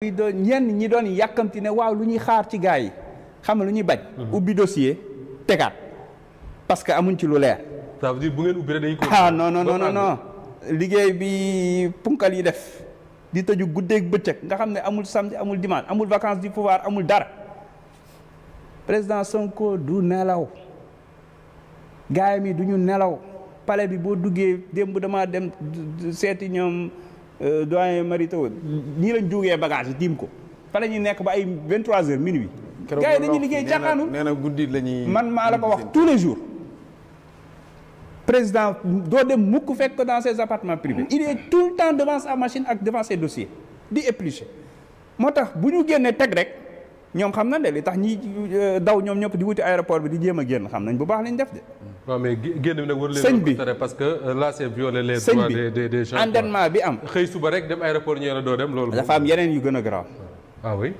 bi doon ñenn ñi doon yàkkamti ne waaw lu ñuy xaar ci gars yi xam nga lu ñuy bañ. ubbi dossier tegaat parce que amuñ ci lu leer. ça veut dire bu ngeen ubbi rek dañuy ko. non liggéey bi punkal yi def di tëju guddeeg bëccëg nga xam ne amul samedi amul dimanche amul vacances du pouvoir amul dara président Sonko du nelaw gaay mi du ñu nelaw palais bi boo duggee démb damaa dem seeti ñoom. doyen marito ñii lañ jógee bagage yi tiim ko fa la ñuy nekk ba ay 23h minuit. gars yi dañuy liggéey caaxaanul nee na guddi la ñuy man maa la ko wax tous les jours. président doo dem mukk fekk ko dans ses appartements privés. il est tout le temps devant sa machine ak devant ses dossiers di éplucher moo tax bu ñu génnee teg rek ñoom xam nañ de li tax ñi daw ñoom ñëpp di wuti aéroport bi di jéem a génn xam nañ bu baax lañ def de. waaw mais génn bi nag war leen sëñ bi parce que là c'est violer les droits des gens. endettement bi am. xëy suba rek dem aéroport ñu ne doo dem loolu. dafa am yeneen yu gën a garaaw. ah oui.